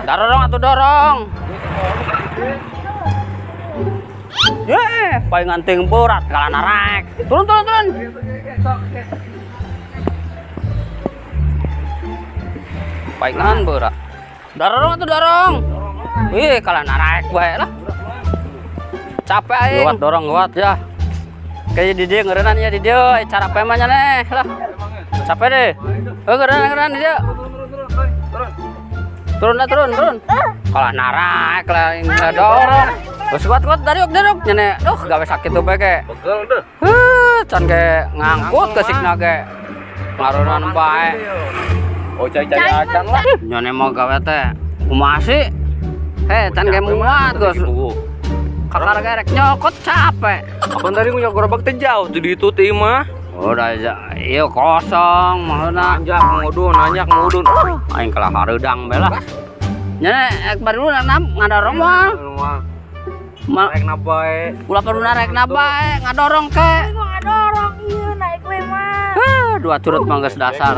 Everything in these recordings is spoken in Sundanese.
Dorong atau dorong. Ye, paling nganting berat kalah narek. Turun turun turun. Palingan berat. Dorong atau dorong. Wih, kalah narek bae lah. Capek aing. Kuat dorong kuat ya. Kayak di dia ngeureunnan ya di dia cara pemanya nih lah. Capek deh. Eh ngeureunnan di dia. Turun lah turun turun. Kalah narak lah dorong. Terus kuat kuat dariuk dariuk nyene. Duh gawe sakit tuh beke. Pegel deh. Heuh, can ge ngangkut ke sikna ge. Ngarunan bae. Oh cai-cai acan lah. Nyene mau gawe teh kumaha sih? Heh, can ge muat geus. Kakar ge rek nyokot capek. Apaan tadi ngunyok gerobak teh jauh tuh di itu teh mah. Udah iya kosong maksudna. Nanjak ngudun, nanjak ngudun. Aing kalah hareudang bae lah. Nyene ek baru ngadorong moal. Rek na bae. Ulah perlu rek na bae, ngadorong ke. Ngadorong ieu naik we mah. Heuh, dua curut mah geus dasar.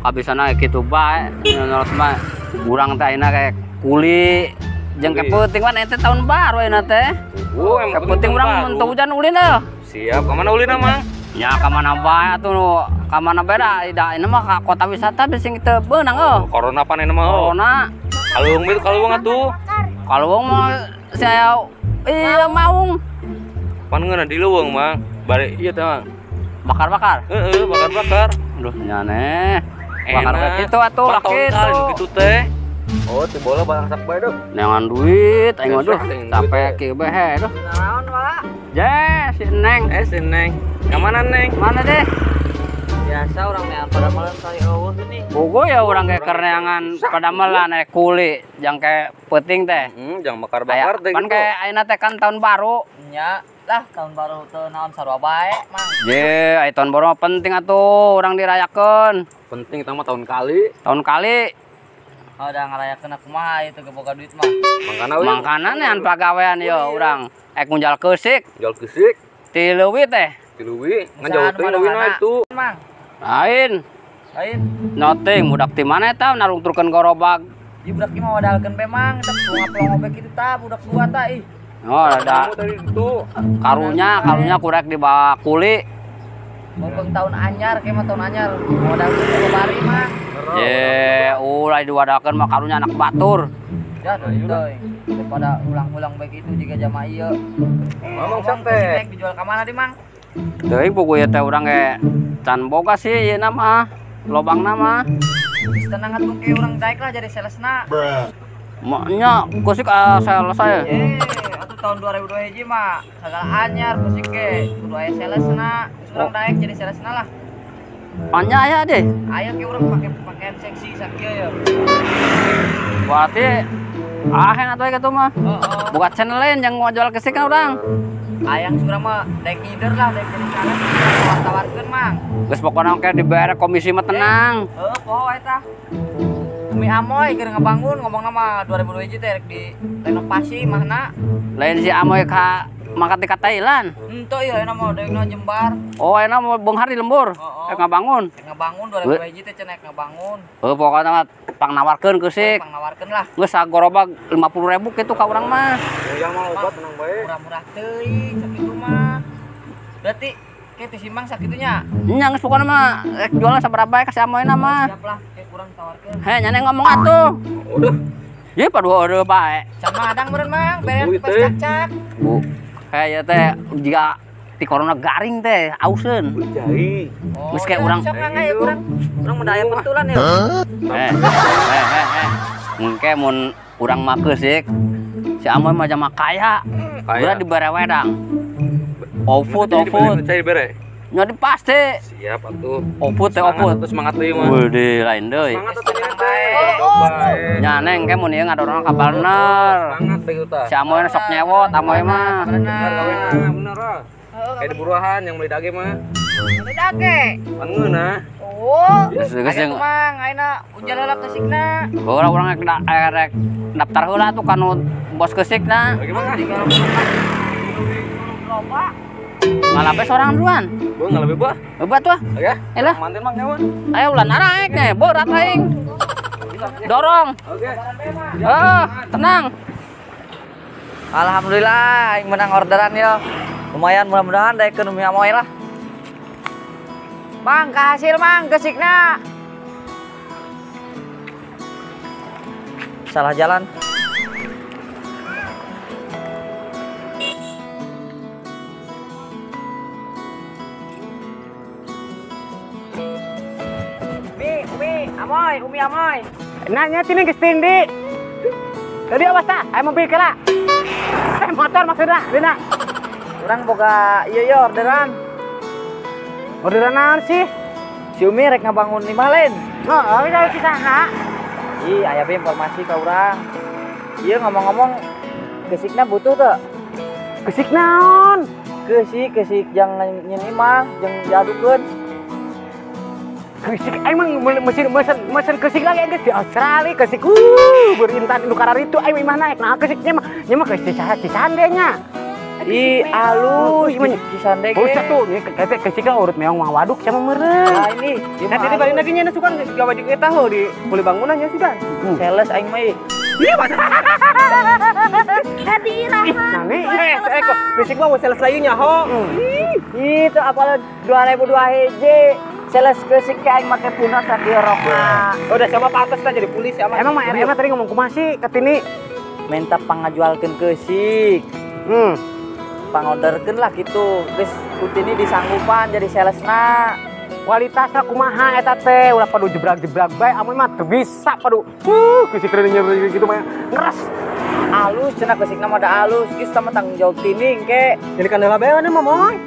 Habisana kitu bae, nyoros mah. Urang teh ayeuna kayak kuli jeung kepeuting mah eta tahun baru ayeuna teh. Oh, emang kepeuting urang mun teu hujan ulin deh. Siap, ka mana ulin Mang? Ya ka mana bae atuh, ka mana bae da, da ini mah ka kota wisata bisi teu beunang eueuh. Corona pan ini mah. Corona. Kaluweung bae kaluweung atuh. Kaluweung mah saya iya maung. Pan ngeunah di leuweung Mang. Bare ieu teh Mang. Bakar-bakar. Heeh, bakar-bakar. Aduh nyane. Bakar bae kitu atuh lah kitu. Kitu teh. Oh, teh bola barang sak bae duh. Neangan duit aing mah duh. Capek kieu bae he duh. Naon wala? Je, si Neng. Eh, si Neng. Ka mana Neng? Mana deh? Biasa urang neangan padamelan kali eueuh geuning. Bogo ya urang ge keur neangan padamelan rek kuli jang ke peuting teh. Heeh, jang bakar-bakar teh. Pan ke ayeuna teh kan tahun baru. Nya, lah tahun baru teu naon sarua bae, Mang. Je, aya tahun baru mah penting atuh urang dirayakeun. Penting eta mah tahun kali. Tahun kali. Oh, udah ngarayakeun kumaha ieu teu boga duit mah. Mangkana we. Mangkana nean pagawean ye urang. Ek ngunjal keusik. Ngunjal keusik. Ti leuwi teh. Ti leuwi, ngan jauh teh leuwina itu. Mang. Lain. Lain. Noting budak ti mana eta narungturkeun gerobak. Ieu budak ieu mah wadalkeun be Mang, eta pelongo-pelongo be kitu tah budak dua tah ih. Oh, ada. Karunya, karunya kurek dibawa kuli. Mumpung tahun anyar, ke mah tahun anyar. Modalkeun ke bari mah. Ye, ulah diwadakeun mah karunya anak batur. Ya, teuing. Daripada ulang-ulang baik itu jiga jama ieu. Mamang sok teh. Dijual ka mana di, Mang? Teuing buku ieu teh urang ge can boga sih ieu mah. Lobangna mah. Geus tenang atuh ke urang daek lah jadi salesna. Maknya kusik sales saya. Eh, atuh tahun 2002 mah sagala anyar kusik ge kudu aya salesna. Geus urang daek jadi salesna lah. Panya aya deh. Aya ke urang pake pakaian seksi sakieu ya. Berarti ah atuh kitu mah. Heeh. Buka channel lain yang mau jual kesik kan urang. Ayang surang mah daek ngider lah, daek jadi sales tawar-tawarkeun Mang. Geus pokona oke dibayar komisi mah tenang. Heeh, poho eta. Demi Amoy keur ngabangun ngomongna mah 2002 teh rek di renovasi mahna. Lain si Amoy ka mangkat di ka Thailand. Henteu ieu ayeuna mah daekna jembar. Oh, ayeuna mah beunghar di lembur. Heeh. Rek ngabangun. Rek ngabangun 2002 teh cenah rek ngabangun. Heuh pokona mah pangnawarkeun keusik. Pangnawarkeun lah. Geus sagorobag 50.000 kitu ka urang mah. Yang mah obat tenang bae. Murah-murah teuing sakitu mah. Berarti kitu si Mang sakitunya. Nya geus pokona mah rek jualna sabaraha bae ka si Amoyna mah. Siap lah, kayak kurang tawarkeun. Heh, nyane ngomong atuh. Udah. Ye padua eueuh bae. Sama adang meureun Mang, berean pas cak-cak. Bu. Heh, ieu teh jiga ti corona garing teh auseun. Jai. Geus kayak urang. Sok aya urang. Urang mun aya pentulan ya. Eh, eh. Engke mun urang mah keusik. Si Amoy mah jama kaya. Udah dibere wedang. Ofut, ofut. Cai bere. Nyadi pasti. Siap atuh. Oput teh oput. Semangat deui mah. Weuh lain deui. Semangat atuh teh. Nya neng ke mun ieu ngadorong ka bener. Semangat teh tah. Si Amoy sok nyewot Amoy mah. Bener bener. Kayak di buruahan yang beli dage mah. Beli dage. Pangeuna. Oh. Geus jeung Mang, ayeuna hujan heula keusikna. Heula urang rek daftar heula tuh kanu bos keusikna. Bagaimana? Ngalabe sorang duluan. Gua ngalabe buah. Buah tuh. Oke. Elah. Manten mang nyawa. Ayo ulah naraek nih, berat aing. Dorong. Oke. Ah, tenang. Alhamdulillah aing menang orderan yo. Lumayan mudah-mudahan daekeun Umi Amoy lah. Mang, kahasil mang geusikna. Salah jalan. Umi, Amoy, Umi Amoy. Nanya tini geus tindi. Tadi awas tah, aya mobil kela. Motor maksudna, dina. Urang boga ieu ye orderan. Orderan naon sih? Si Umi rek ngabangun imah lain. Heeh, oh, si saha? Ih, aya be informasi ka urang. Ieu ngomong-ngomong geusikna butuh teu? Geusik naon? Geusik, geusik jang nyeun imah, jeung diadukeun. Geusik aing mah mesin geusik lagi geus di Australia geusik. Berintan nu kararitu aing imah naik. Nah, geusiknya mah nya mah geus cisande nya. Ih, alus cisande ge. Buset tuh, nya kete geusikna urut meong mah waduk sama meureun. Nah, ini. Nah, tadi balik lagi nya suka gawe di eta heuh di boleh bangunannya sudah. Sales aing mah ih. Iya masa. Hadiah. Nih, kok geusik mah sales lain nyaho. Ih, itu apalah 2002 hiji. Sales geusik ke aing make punah sakieu rokna. Udah sama pantes lah jadi polisi sama. Emang mah RM tadi ngomong kumaha sih ke Tini? Minta pangajualkeun geusik. Pangorderkeun lah gitu. Geus ku Tini disanggupan jadi salesna. Kualitasna kumaha eta teh ulah padu jebrak-jebrak bae amun mah teu bisa padu. Geusik reunya gitu mah ngeres. Alus cenah geusikna mah da alus. Geus sama tanggung jawab Tini engke. Jadi kan heula bae mah moy.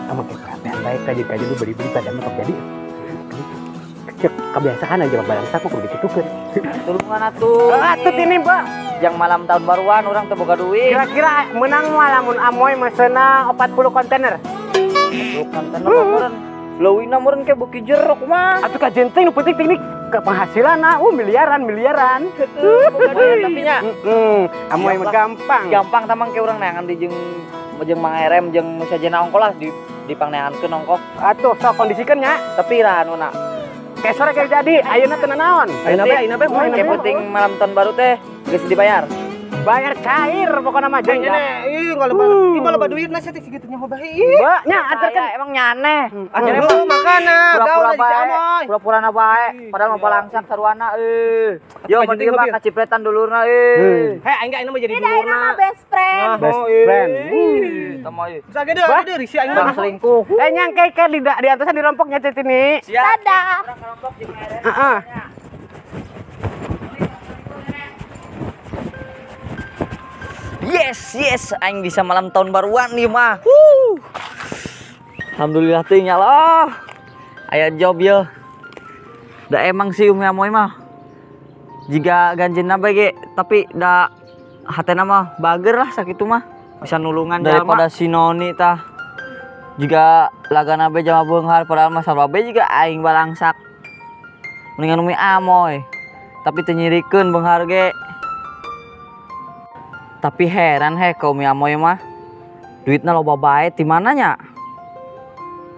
Sama kayak baik kaji-kaji lu beli-beli pada mah jadi. Cek kebiasaan aja barang saku kudu ditukeun. Tulungan atuh. Atuh Tini, Mbak. Jang malam tahun baruan urang teu boga duit. Kira-kira menang moal lamun Amoy meusena 40 kontainer. 40 kontainer meureun. Leuwihna meureun ke beuki jero kumaha. Atuh kajen teh nu penting teknik ke penghasilan miliaran, miliaran. Boga duit tapi nya. Heeh. Amoy mah gampang. Gampang tamang ke urang neangan di jeung Mang RM jeung sajena ongkoh lah di dipangneankeun ongkoh. Atuh sok kondisikeun nya. Tapi ra anu na. Kesore kayak jadi, ayeuna teu nanaon. Ayeuna bae, ayeuna bae ke penting malam tahun baru teh geus dibayar. Bayar cair pokona mah jeung. Ih, ngaloba ieu mah loba duitna sia teh sakitu nya bae. Mbak, nya aturkeun emang nyaneh. Akhirnya makana pura-pura bae. Pura-purana bae, padahal mah balangsak saruana euy. Yo mending mah kacipretan dulurna euy. Heh, aing ge ayeuna mah jadi dulurna. Ini best friend. Best friend. Eta mah ieu. Sagede ade risi aing mah selingkuh. Eh nyangke ke di atasan dirompoknya teh Tini. Dadah. Heeh. Yes, yes, aing bisa malam tahun baruan nih mah. Alhamdulillah teh nyala. Aya job ya. Da emang sih Umi Amoy mah. Jika ganjena bae ge, tapi da hatena mah bager lah sakitu mah. Bisa nulungan daripada si Noni tah. Jika lagana bae jama beunghar padahal mah sarua bae juga aing balangsak. Mendingan Umi Amoy. Tapi teu nyirikeun beunghar ge. Tapi heran he ka Umi Amoy mah. Duitna loba bae ti mana nya?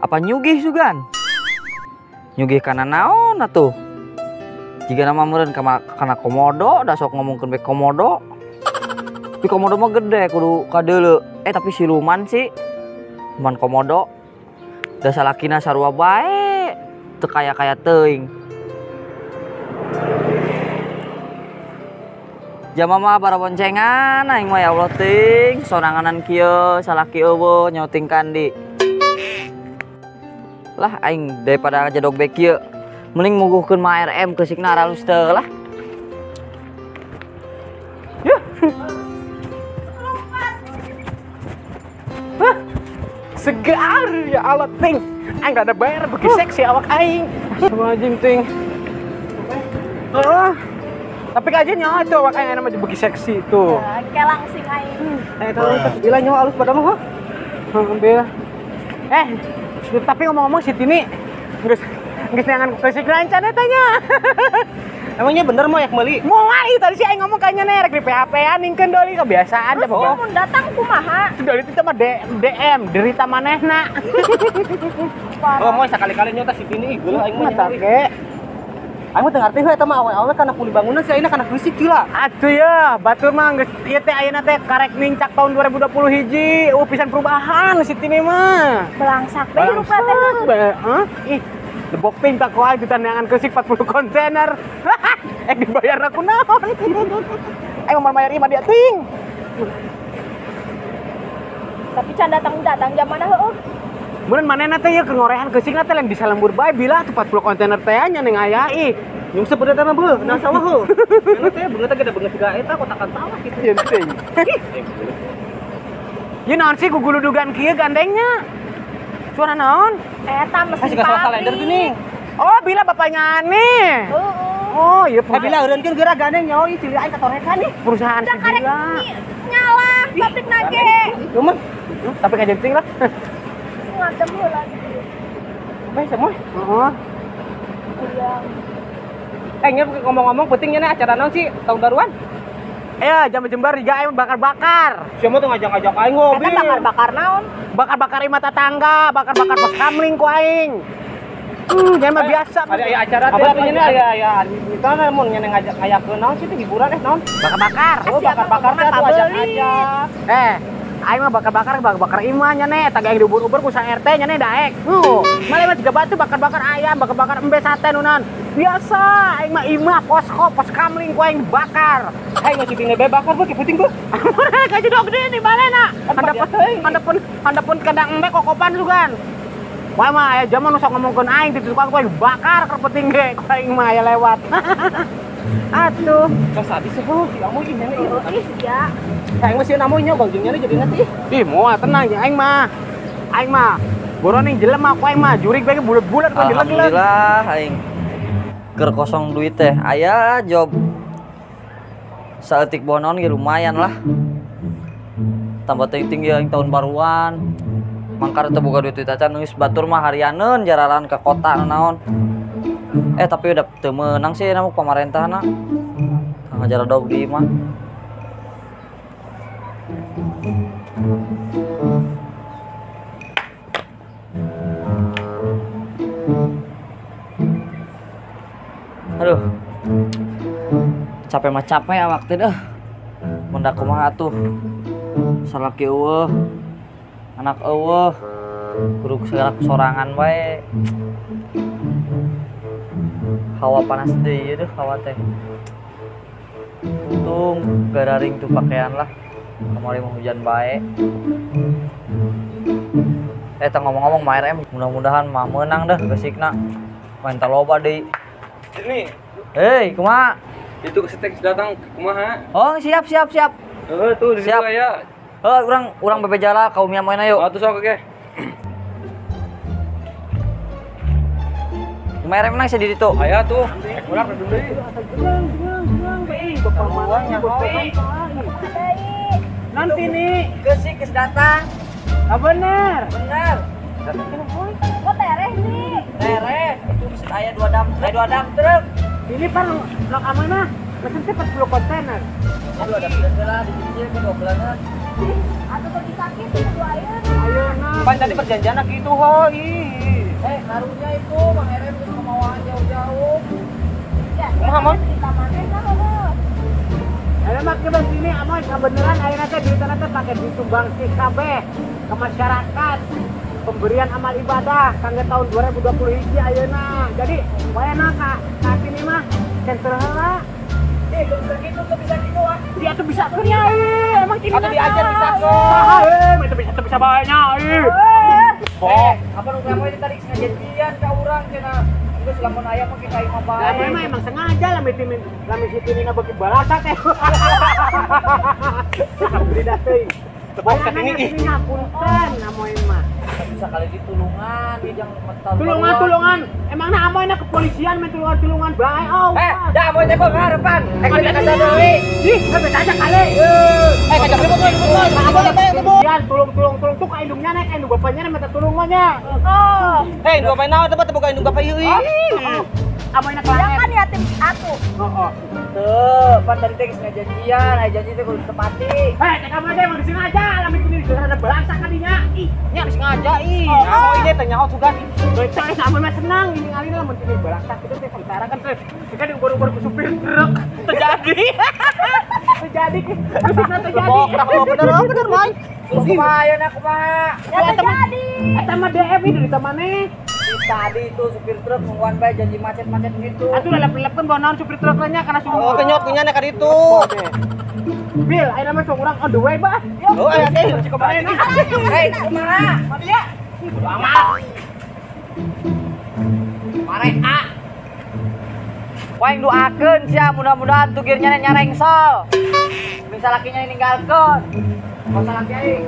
Apa nyugih sugan? Nyugih kana naon atuh? Jigana mah meureun kana komodo, da sok ngomongkeun bae komodo. Tapi komodo mah gede kudu kadeuleu. Tapi siluman sih. Siluman komodo. Da salakina sarua bae. Teu kaya-kaya teuing. Jama mah para boncengan aing mah ya Allah ting soranganan kieu salaki eueuh nyoting kandi. Lah aing daripada ngajedog bae kieu mending muguhkeun mah RM keusikna aralus teu lah. Yeuh. Segar ya Allah ting. Aing rada bayar beki seksi awak aing. Astagfirullahaladzim ting. Heeh. Tapi kajian nyawa tuh awak aing mah beki seksi tuh. Kayak langsing aing. Tahu bila nyawa alus pada mah. Ambil. Tapi ngomong-ngomong si Tini geus neangan keusik lancan eta nya. Emangnya bener mau yak meuli? Moal ieu tadi si aing ngomong kayaknya nih rek di PHP-an ningkeun doli kebiasaan terus mun datang kumaha? Doli itu mah DM derita manehna. Oh, moal sakali-kali nyota si Tini ih geuleuh aing mah take. Aing mah teu ngarti heuh eta mah awe-awe kana kuli bangunan si ayeuna kana keusik gila. Atuh ya, batur mah geus ieu teh ayeuna teh karek nincak tahun 2020 hiji. Pisan perubahan si Tini mah. Belangsak bae rupa teh. Heeh. Ih, lebok pinta ku aing ditandangan keusik 40 kontainer. Dibayar aku naon. Aing mau bayar imah dia ting. Tapi can datang-datang jamana heueuh. Mun manehna teh ieu keur ngorehan keusikna teh lain bisa lembur bae bila tuh 40 kontainer teh nya ning aya ih. Nyungsep bener teh mah beuh, nah sawah heuh. Beungeut teh beungeut teh gede beungeut siga eta kotakan sawah kitu. Ieu ting. Ieu naon sih guguludugan kieu gandengnya? Suara naon? Eta mesin pabrik. Gini. Oh, bila bapaknya aneh. Oh, iya. Bila eureunkeun geura gandeng nyawa ieu cili aing katorekan nih. Perusahaan si Bila. Nyala pabrik nage. Cuman tapi kajenting lah. Ngadem heula gitu. Bae semua. Heeh. Iya. Nya ngomong-ngomong pentingnya nih acara naon sih tahun baruan? Ya, jam jembar juga aing bakar-bakar. Siapa tuh ngajak-ngajak aing ngopi? Eta bakar-bakar naon? Bakar-bakar imah tetangga, bakar-bakar pos kamling ku aing. Jangan mah biasa. Ada aya acara teh apa nya aya aya kita mun nya ngajak ngayakeun naon sih teh hiburan naon? Bakar-bakar. Oh, bakar-bakar teh atuh ajak-ajak. Aing mah bakar-bakar imah nya nih, tag aing diubur-ubur ku sa RT nya nih daek. Malah mah tiga batu bakar-bakar ayam, bakar-bakar embe sate nunan. Biasa, aing mah imah posko, pos kamling ku aing dibakar. Hai nggak sih bae bakar beuh penting beuh. Kaji dog deui di balena. Handapun kandang embe kokopan sugan. Wah mah aya jaman nu sok ngomongkeun aing di tukang ku aing bakar keur penting ge ku aing mah aya lewat. Atuh, sok sadis heuh si amoy ieu nya ieu. Ih sia. Aing mah sieun amoy nya bagjeng nya jadi nanti. Ih, moal tenang jeung aing mah. Aing mah boroning jelema ku aing mah jurig bae bulet-bulet ku dileg-leg. Alhamdulillah aing keur kosong duit teh aya job. Saeutik bonon ge lumayan lah. Tambah teuing aing tahun baruan. Mangkar teu boga duit acan geus batur mah harianeun jaralan ke kota naon. Tapi udah teu meunang sih namun pamarentahna. Ngajar dog di mah. Aduh. Capek mah capek awak teh deuh. Mun da kumaha atuh. Salaki eueuh. Anak eueuh. Kudu segala sorangan wae. Hawa panas deui deuh hawa teh. Untung gararing tuh pakaian lah. Kamari mah hujan bae. Tah ngomong-ngomong mah RM mudah-mudahan mah meunang deh geusikna. Main teh loba deui. Ini. Hei, kumaha? Itu kesetek datang kumaha? Oh, siap. Heeh, tuh di situ aya. Heuh, urang bebejala ka Umi Amoy yuk. Atuh sok oke. Kemarin menang sih di situ. Aya tuh. Urang deui. Nanti nih Geusik geus datang. Ah bener. Bener. Kok tereh sih? Tereh, itu geus aya 2 dam, aya 2 dam truk. Ini pan lok amoy mah mesin teh 40 kontainer. 2 dam truk lah di sini ke 2 bulanan. Atuh bagi sakit kudu ayeuna. Ayeuna. Pan tadi perjanjian gitu ho ih. Karunya itu Mang RM geus kemauan jauh-jauh. Ya, kumaha mon? Cerita manehna heueuh. Ada mah ke sini amoy kabeneran ayeuna teh duitna teh pake disumbang si kabeh ke masyarakat. Pemberian amal ibadah kangge tahun 2020 hiji ayeuna. Jadi wayana ka saat ini mah cancel heula. Bisa gitu tuh bisa gitu ah. Dia tuh bisa keun nya euy. Emang cina atuh diajar bisa keun. Saha euy, itu bisa bae nya euy. Apa nu kamu tadi sengaja janjian ka urang cenah. Geus lamun aya mah kita imah bae. Lah memang emang sengaja lah lami si Tinina beuki balasa teh. Alhamdulillah teuing. Tebak ini ih. Ngapunten Amoy mah. Bisa kali ditulungan, dia jangan mental. Tulungan. Emangna Amoy na kepolisian main tulungan-tulungan bae oh. Dah Amoy teh kok ngarepan. Kita ka deui. Ih, beda aja kali. Kajak ribut ribut. Amoy teh ribut. Yan, tulung tuh ka indungnya nek, indung bapaknya nek minta tulung mah nya. Oh. Indung bapak naon teh boga indung bapak ieu ih. Amoy na Ya kan yatim atuh. Heeh. Tuh, pan tadi teh geus ngajanjian, aya janji teh kudu ditepati. Cek Amoy teh emang disengaja, lamun ini ada balangsa kadinya. Ih, nya disengaja ih. Nyaho ieu teh nyaho sugan. Teh Amoy mah senang ini ngalina lamun ini balangsa kitu teh sengsara kan teh. Kan diubar-ubar ku supir truk. Terjadi. Terjadi. Terjadi. Bener bener bae. Kumaha ayeuna kumaha? Ya terjadi. Eta mah DM ini dari temannya. Tadi itu supir truk nungguan bae janji macet-macet gitu. Atuh lelep-lelepkeun bawa naon supir truk nya kana suruh. Oh, kenyot kunya nya ka ditu. Bil, ayeuna mah sok urang on the way, bah. Oh, aya teh si kumaha. Kumaha? Mati ya. Bodo amat. Mare A. Waing doakeun sia mudah-mudahan tugirnya nyarengsol. Bisa lakinya ninggalkeun. Masa laki aing.